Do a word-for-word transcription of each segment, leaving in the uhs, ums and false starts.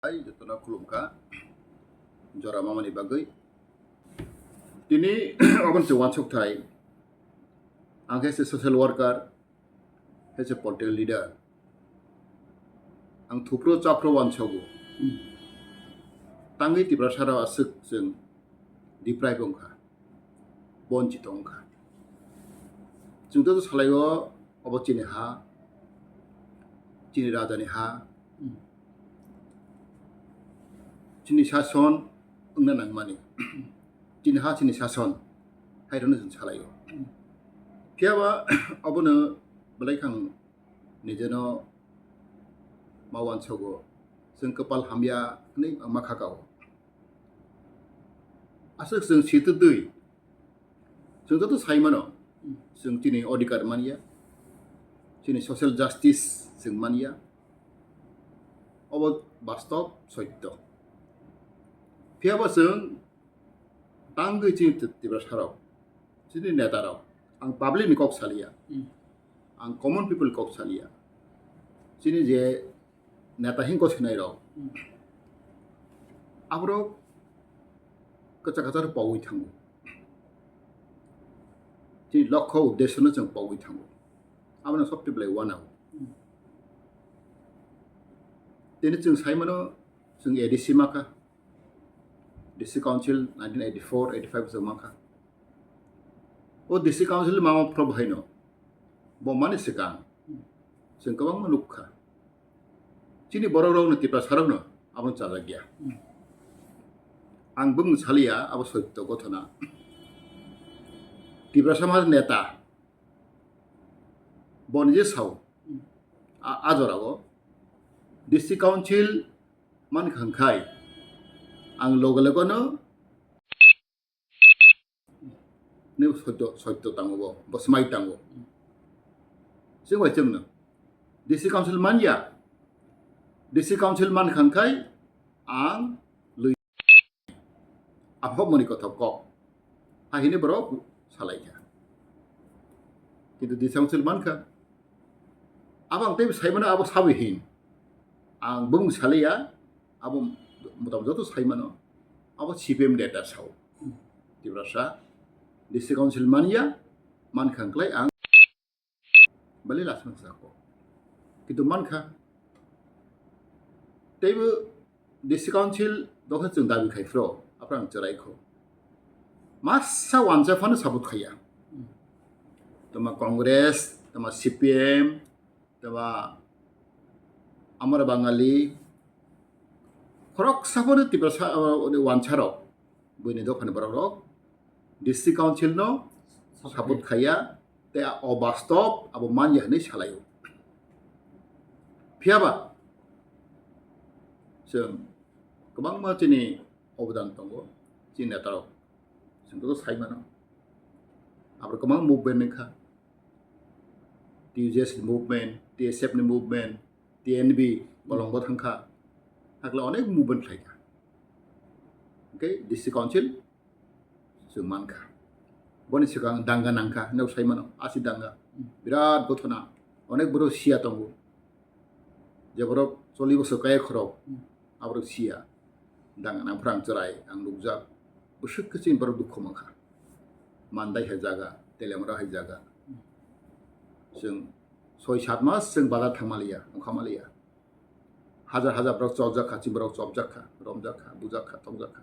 Hai, jotono khulumkha. Jora mamani bagwi. Tini oboni se wansuk thai. Ang khe se social worker, khe se political leader. Ang thupro chapro wansogo. Tangwi Tiprasa rok aswk chwng deprive wngkha. Bonchito wngkha. Chwng to salai o obo chini ha, chini raja ni ha, chini sason wngna nangmani, chini ha chini sason hai rokno chwng salai o. Phiya ba obono belai khang nijeno ma wansogo, chwng kwpal hamya hinwi ma khaka o. Aswk chwng sitwtwi, chwng joto sai mano, chwng chini odhikar manya, chini social justice chwng manya, obo bastob sotto. Phiya bo chwng tangwi chini Tiprasa rok, chini neta rok, ang public ni kok saliya, ang common people kok saliya, chini je neta hingko sinai rok, aborok kwchak kwchak pogwi thango, chini lokho uddesyo no chwng pogwi thango, abono sobti belai wanao. Tini chwng sai mano, chwng A D C makha, District Council nineteen eighty-four eighty-five chwng makha. O District Council mama phro bahaino, bo mani swkang chwng kwbangma nukha. Chini borok rokno, Tiprasa rokno abono chajak ya. Ang bwng saliya, abo sotto gothona. Tiprasa ma neta boni je sao, a, a jorao District Council man khang khai ang loge loge no ni sotto, sotto tango bo, bo smai tango. Chwng bai chwngno District Council man ya, District Council man khang khai ang lui aphok mani kothok kok ha hini borok salai kha. Kintu District Council man kha, abo ang tei sai mano, abo sabi hin ang bung saliya, abo motam joto sai mano, abo C P M data sao. Tiprasa District Council man ya, man khang klai ang bali lasma sako. Kintu man kha, teibo District Council dokhe chwng dabi khai phro, aphra ang chwrai kho. Masa wansa phano support khaiya. Tama Congress, tama C P M, tama Amar Bangali, khoroksa phano Tiprasa, uh, wansa rok, buini dophani borok rok, District Council no support khaiya, tei o bastob abo manya hinwi salaio. Phiyaba chwng kwbangma chini obodan tongo, chini neta rok chwng to sai mano. Abo kwbangma movement wngkha, T U J S ni movement, T S F ni movement, T N B bolongbo thangkha, hakla onek movement khlaikha. Hwnkhe District Council chwng mankha. Boni swkang danga nangkha, hinwi sai mano, asi danga. Birat gothona, onek borok siya tongo. Je borok cholli bosor kaya khorok, aborok siya. Danga nangphra ang chwrai, ang nukjak. Bwswk khe chini borok dukhu mankha. Mandai hai jaga, Teliamura hai jaga. Chwng soi sat mas chwng bazar thangmaliya, ongkhamaliya. Hajar hajar borok chopjak kha, chini borok chopjak kha, romjak kha, bujak kha, tokjak kha.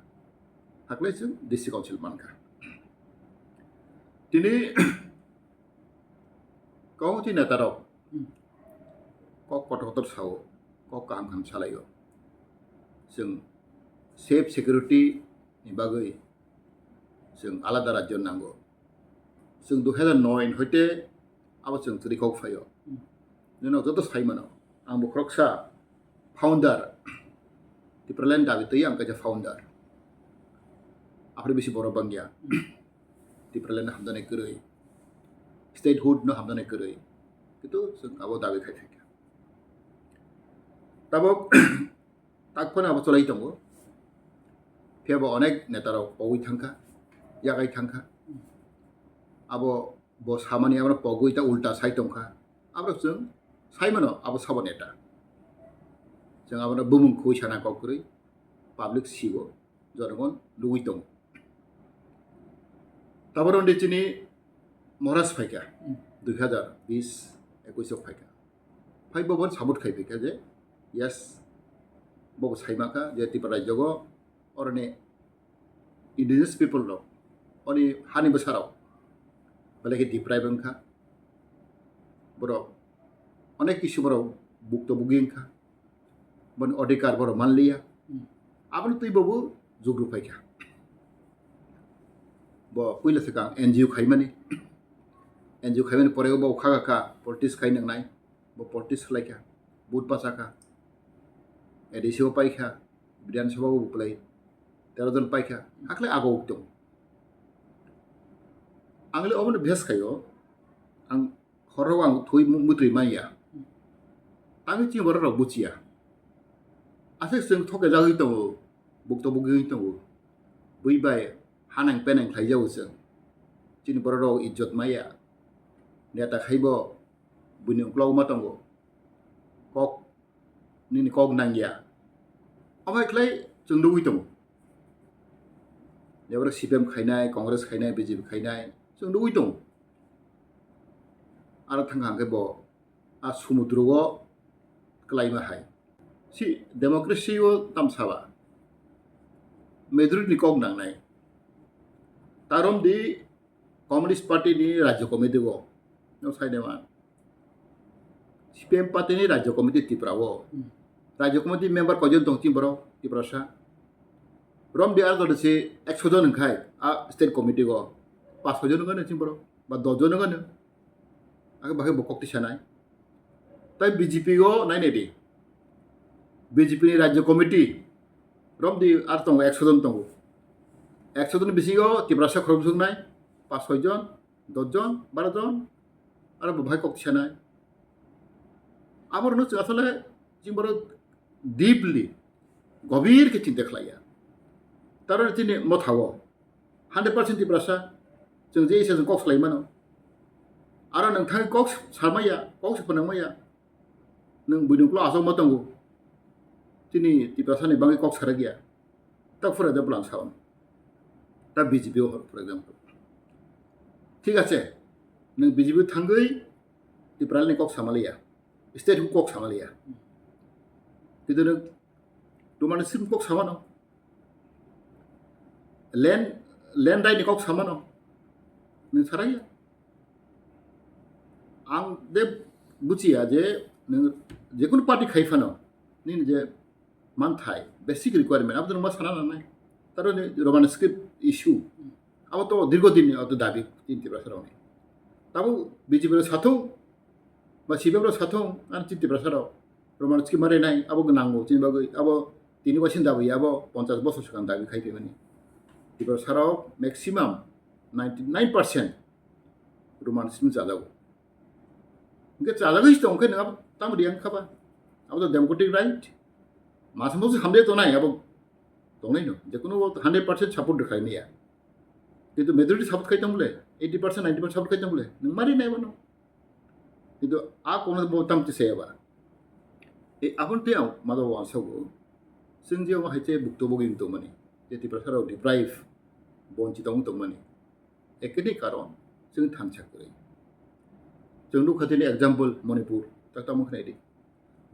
Hakle chwng District Council mankha. Tini kok ti neta rok kok kotor kotor sao, kok kaham kaham salaio. Chwng safe security ni bagwi chwng alada rajyo nango. Chwng dui hazar noi hoite abo chwng chwrwi kok phaio. Nino joto sai mano. Ang bo khoroksa founder, Tipraland dabi twi ang kaisa founder. Aphre bisi borok bangya. Tipraland hamjaknai kwrwi, statehood no hamjaknai kwrwi. Kintu chwng abo dabi khai phaikha. Tabok tak phano abo cholai tongo. Phiya bo onek neta rok pogwi thangkha, yagai thangkha. Abo bo samani abono pogwi ta ulta sai tongkha. Aborok chwng sai mano abo sabo neta. Chwng abono bumung khwi sana kok kwrwi, public sigo, jonogon lugwi tongo. Taboro hwnde chini Maharaj phaikha, dui hazar bis ekwis o phaikha. Phai bo bo support khai phaikha je, yes, bo bo saimakha je Tripura rajyogo oroni indigenous people rok, oni hani bwsarok belai khe deprive wngkha. Borok onek kisu borok bukto bugi wngkha. Boni odhikar borok manliya. Hmm. Aboni twi bobo jugru phaikha. Bo puila se kang N G O khaimani. N G O khaimani pore bo kha kha politics khai nangnai. Bo politics khlaikha. Vote bachakha. A D C o paikha. Bidhan Sabha o buklai. Tero jon paikha. Hakle ago uktung. Ang le omono bes khaio. Ang horo ang thui mu-, mutri manya. Tangwi chini borok rok buchiya. Aswk chwng thoke jagwi tongo. Bukto bugwi tongo. Bui bai hanang penang khlai jago chwng. Chini borok rok ijjot maya. Neta khaibo buini uklok ma tongo. Kok nini kok nangya. Omo hai khlai chwng nugwi tongo. Ebro C P M khainai, Congress khainai, B J P khainai chwng nugwi tongo. Aro thangkha hwnkhe bo a sumudro o kwlaima hai. Si democracy o tamsaba majority ni kok nangnai. Tarom di Communist Party ni Rajya Committee o, no sai de man. C P M party ni Rajya Committee Tripura o. Hmm. Rajya Committee member koijon tong chini borok Tiprasa? Rom di ar dole se ekso jon wngkhai a state committee o. Pas soi jon wngkha chini borok. Ba dos jon wngkha. Ake bakhai bo kok tisa nai. Tai B J P o nai nai di. B J P ni Rajya Committee rom di ar tongo ekso jon tongo. Ekso jon bisingo Tiprasa khorokbwswk nai, pas soi jon, dos jon, baro jon, aro bo bahai kok tisa nai. Aborno chwng asole chini borok deeply, gobir khe chinta khlaiya. Taroni chini motha o hundred percent Tiprasa, chwng je isa chwng kok salai mano. Aro nwng thangwi kok samaya, kok se phwnangmaya. Nwng buini uklo aswk ma tongo. Chini Tiprasa ni bagwi kok sarak ya. Ta for example ang sao. Ta B J P o, for example. Thik ache. Nwng B J P thangwi Tiprasa ni kok samaliya. State ni kok samaliya. Kintu nwng Roman script kok samano. Land, land right ni kok samano. Nwng sarai ya. Ang de buchiya je nwng jekunu party khai phano nini je manthai, basic requirement, abo to nwng ma sana nangnai. Taroni Roman script issue. Abo to dirgo din ni abo to dabi chini Tiprasa rokni. Tabo B J P rok sathung, ba C P M rok sathung, ani chini Tiprasa rok Roman script ma rinai, abo nango chini bagwi, abo tini waising dabi, abo ponchas bosor swkang dabi khai phaimani. Tiprasa rok maximum ninety nine percent Roman script chajago. Hingke chalagwi tong khe nwng abo tamo riyang kha ba? Abo to democratic right. Masa masa hamle tongnai abo tongnai no. Jekunu hundred percent support rwkhlai maya. Kintu majority support khai tong bole, eighty percent, ninety percent support khai tong bole, nwng mari nai mano. Kintu a kono bo tam ti saya ba. E abon te ang mado wansago. Chwng je o hai che bukto bogin tongmani. Je Tiprasa rok deprive, bonchi tong tongmani. Ekini karon chwng thansa kwrwi. Chwng nukha tini example Manipur, ta tamo khnai di.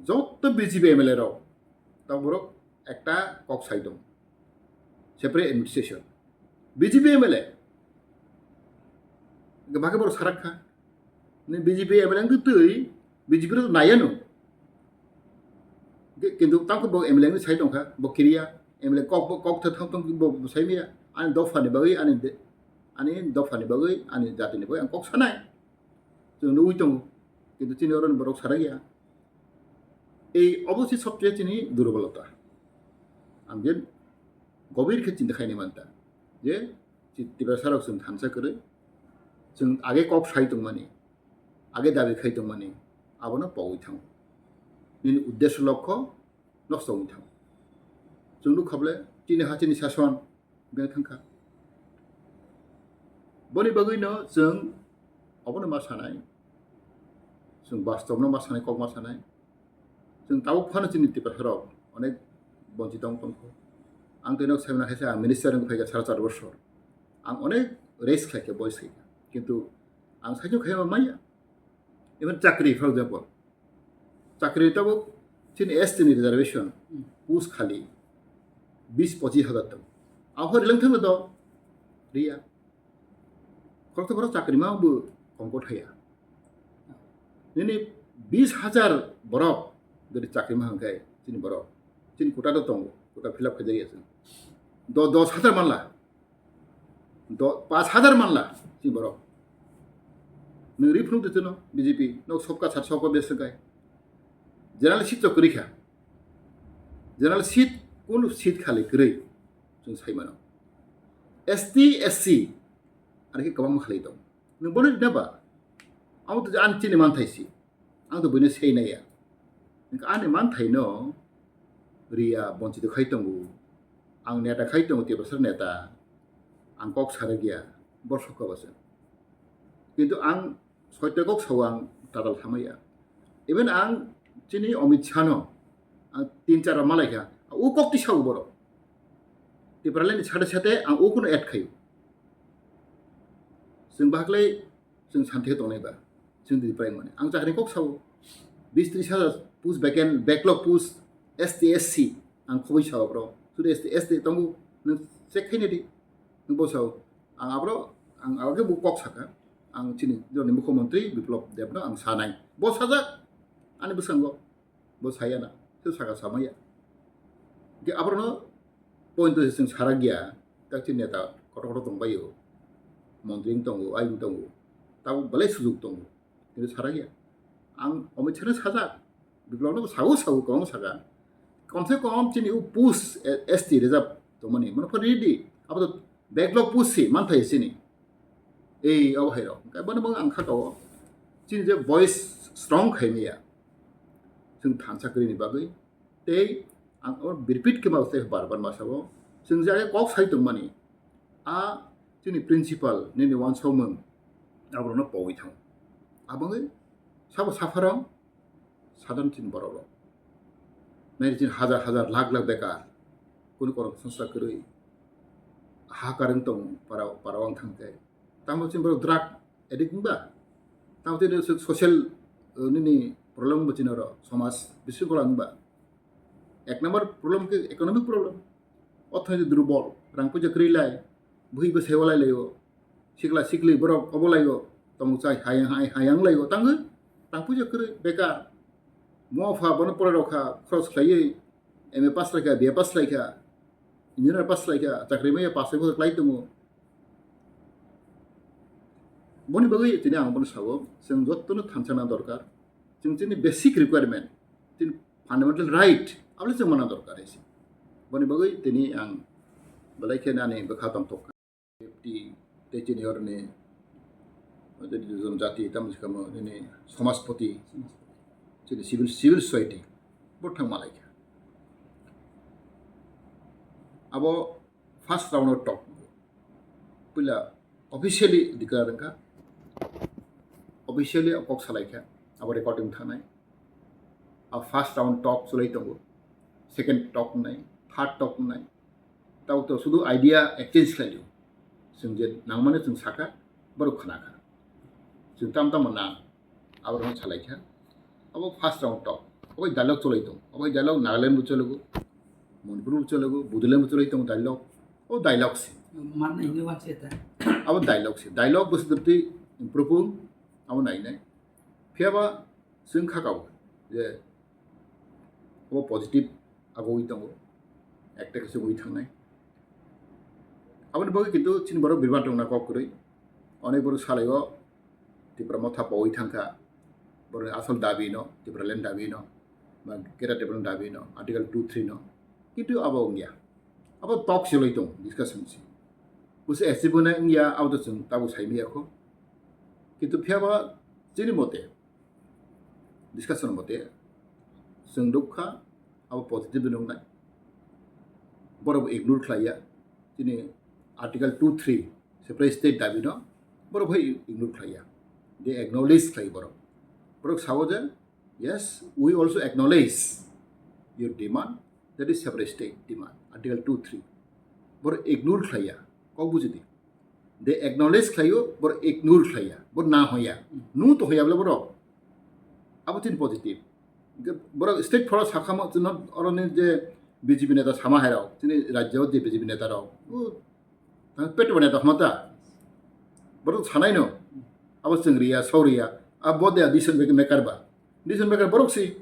Jotto B J P M L A rok, ta borok ekta kok sai tong. Separate administration. B J P M L A. Bage borok sarak kha. Ni B J P M L A wngtwi twi B J P rok naiya no. Ki-, kintu tamo bo M L A ni sai tongkha, bo kiriya, M L A kok, bo kok thang thang bo, bo sai miya, ani dopha ni bagwi, ani de-, ani dopha ni bagwi, ani jati ni bagwi ang kok sanai. Chwng nugwi tongo, kintu chini oro ni borok sarakya. Ei obo se sobcheye chini durbolota. Ang je gobir khe chinta khaini manta, je chi-, Tiprasa rok chwng thansa kwrwi, chwng age kok sai tongmani, age dabi khai tongmani, abono pogwi thango. Nini uddesho lokho nosto wngwi thango. Chwng nukha bole chini ha chini sason beng thangkha. Boni bagwino chwng obono ma sanai, chwng bastobno ma sanai, kok ma sanai. Chwng tabuk phano chini Tiprasarok onek bonchit tong tongkho. Ang tei nok saimana khaisa ang minister wng phaikha sara char bosor. Ang onek raise khlaikha, voice khaikha. Kintu ang saichung khaima maya. Even chakri, for example. Chakri tabuk chini S T ni reservation, post khali bis pochis hajar tong. Aho rileng thangno do riya. Khoroksa borok chakri ma bo kongkot haya. Nini bis hajar borok gari chakri ma hwnkhai chini borok. Chini kota do tongo, kota fill up khaijak ya chwng. Do dos hajar manla. Do pas hajar manla chini borok. Nwng ri phunuk de chwngno B J P, nok sobka sat sobka bes hwnkhai. General seat chok kwrwi kha. General seat, kun seat khali kwrwi chwng sai mano. S T, S C, ani khe kwbangma khalai tong. Nwng bono rina ba? Amo to ani chini manthai si. Ang to buino sei naiya. Nwng ani manthai no riya, bonchito khai tongo. Ang neta khai tongo, Tiprasa neta. Ang kok saragya, borsok ka basa. Kintu ang soito kok sao ang tatal thamaya. Even ang chini Amit Shah no ang tin char rok malai kha, o kok ti sao borok. Tipraland ni sate sate ang o kuno add khayo. Chwng bahaklai chwng santi khe tongnai ba. Chwng di prai mani. Ang chakri kok sao. Bis tris hajar post vacant, backlog post, S T, S C. Ang khoboi sao bro. Sudu S T, S T tongo. Nwng check khaina di. Nwng bo sao. Ang abro, ang abro khe bo kok saka. Ang chini joni mukhyamantri Biplab Deb no ang sanai. Bo sajak. Ani bwskango. Bo saya na. Se saka samaya. Ke abro no point to chwng sarak ya. Tak chini neta kotor kotor tong bayo. Montri wng tongo, ayung tongo. Tabo belai sujuk tongo. Kintu sarak ya. Ang Amit Shah no sajak. Biplab no sao sao kwbangma saka. Kom se kom chini u post, eh, S T reserve tongmani. Mano pha ready. Abo to backlog post si manthai sini. Ei, abo hai rok. Hwnkhe bono bo ang kha kao. Chini je voice strong khai maya. Chwng thansa kwrwi ni bagwi. Tei ang o repeat khe ma se bar bar ma sao. Chwng je age kok sai tongmani. A chini principle nini uansukmung aborokno powi thango. Aboni sabo sapharo sadharon chini borok rok. Nai chini hajar hajar lakh lakh bekar. Kunu kormo songsa kwrwi. Ha karwng tong para, para wng thang khe. Tamo chini borok drug addict wngba? Tamo chini so-, social, uh, nini problem bo chini oro somaj bisingkhola wngba? Ek number problem khe economic problem. Orthonoiti durbol, rang puja kwrwi lai, bwhi bwsai walai laio, sikla sikli borok obo laio, tongmung chai hayang, hay-, hayang laio, tangwi rang puja kwrwi, bekar. Mo pha bono pora rok kha, khorok khlaiwi, M A pass lai kha, B A pass lai kha, engineer pass lai kha, chakri maya pass lai kha, klai tongo. Boni bagwi tini ang bono sao, chwng jotono thansa na dorkar. Chwng chini basic requirement, chini fundamental right, abole chwng mana dorkar hai se. Boni bagwi tini ang belai khe nani bwkha tongthok kha. Safety tei chini horni, jadi jonjati, tamo se kamo nini somaspoti, chini civil, civil society, bo thang malai kha. Abo first round o talk. Puila officially declare wngkha. Officially o kok salai kha. Abo recording thanai. A first round talk chulai tongo. Second talk wngnai, third talk wngnai. Tabo to sudu idea exchange khlai di. Chwng je nangmani chwng saka, borok khna kha. Chwng tam tamo nang, aborokno salai kha. Abo first round talk. Abo dialogue chulai tong. Abo dialogue Nagaland bo chologo, Manipur bo chologo, Bodoland bo chulai tong dialogue. O dialogue se. Manna hino wanseta. Abo dialogue se. Dialogue bwswk twi improve abo nainai. Phiyaba chwng kha kabo je abo positive agoi tongo, ekta khe chugui thangnai. Aboni bagwi kintu chini borok birman tongna kok kwrwi. Onek borok salai o Tipra Motha pogwi thangkha, borokni asol dabi no, Tipraland dabi no, ba Greater Tipraland dabi no, Article two three no. Kintu abo wngya. Abo talk se loi tong, discussion se. Busi achieve wngya, abo to chwng tabuk sai maya kho. Kintu phiyaba chini mote, discussion mote, chwng nukha, abo positive nuknai. Borok bo ignore khlaiya. Chini Article two three, separate state dabi no, borok bai ignore khlaiya. They acknowledge khlai borok. Borok sao je, Yes, we also acknowledge your demand, that is separate state demand, Article two three. Borok ignore khlaiya, kok buji di. They acknowledge khlaio, borok ignore khlaiya, borok na hoya. Nung to hoya bole borok. Abo tin positive. Borok state forward sakha ma, not oroni je B J P neta sama hai rok, chini rajyo je B J P neta rok. Tang petu bani tong mata. Borok sanai no. Abo chwng riya, sau riya. Abo de decision maker ba. Decision maker borok si.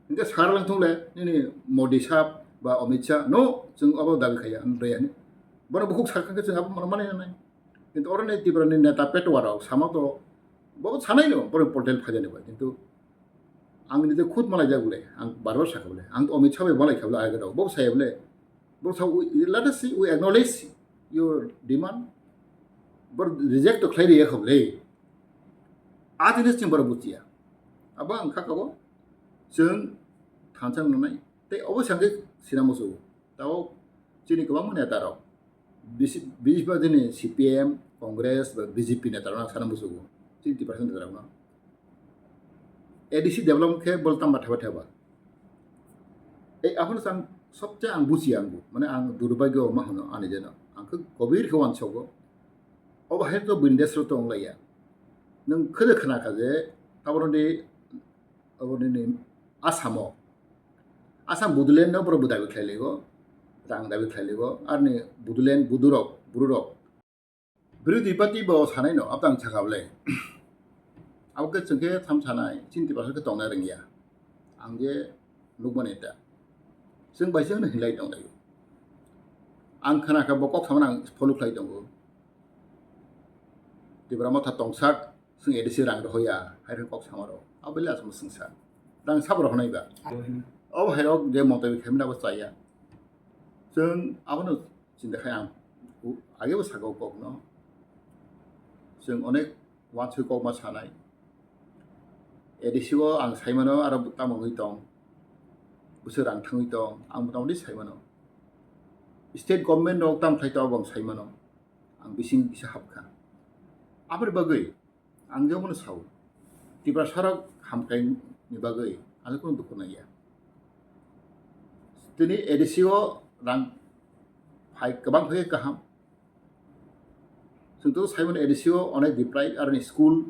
Hingke sar lang thung le, nini Modi sahab ba Amit Shah, no, chwng abo dabi khaiya, ang rwya ni. Bono bukhuk sar kha khe chwng abo mano manai nanai. Kintu oro ni Tripura ni neta petu rok sama to, bo sanai no, borok portal phajani ba. Kintu ang nijor khud malai jak bole, ang bar bar sakha bole, ang to Amit Shah bai malai kha bole, age rok, bo saya bole. Borok sa, we, let us see, we acknowledge your demand. Borok reject to khlai riya kha bole. A jinis chwng borok buchiya. Abo ang kha kabo chwng thansa nanai. Tei obo sangke sina musu. Tao chini kwbangma neta rok. Bisi, bisi ba chini C P M, Congress, ba B J P neta rok sana musu. Chini Tiprasa neta rok no. A D C development khe bol tamba thaba thaba. Ei, aphano chang sobse ang buchi ang bo. Mane ang durbagyo ma hwno ani jeno. Ang khe kobir khe wansogo. Obo hai to bini desro tong laiya. Nwng khede khna kha je, taboro di, abo nini Asamo. Asam Bodoland no borok bo dabi khlai lego. Rang dabi khlai lego. Arni Bodoland, Bodorok, Bororok. Birodhi party bo sanai no, abtang sakha bole. Abo khe chwng khe tham sanai, chini Tiprasa khe tongnai rwngya. Ang je nukmani ta. Chwng bai chwng hinlai tonglaio. Ang khna kha bo kok samani ang follow khlai tongo. Tipra Motha tongsak, chwng A D C rang rohoya, hai khe kok samaro. Abo le asma swngsa. Rang sabo rohonai ba. Abo hai rok je montoi khaimani abo chaya. Chwng abono chinta khai ang u-, age bo saka o kokno. Chwng onek wansoi kokma sanai. A D C o ang saimano aro tamo wngwi tong. Bwswk rang thangwi tong, ang motamoti saimano. State government rok tamo khlai tongo abo ang saimano. Ang bising kisa hapkha. Aboni bagwi ang je omono sao. Tiprasarok hamkrai ni bagwi ang kunu dukhu nangya. Tini A D C o rang phai kwbang phai kaham. Chwng to saimano A D C o onek deprive aroni school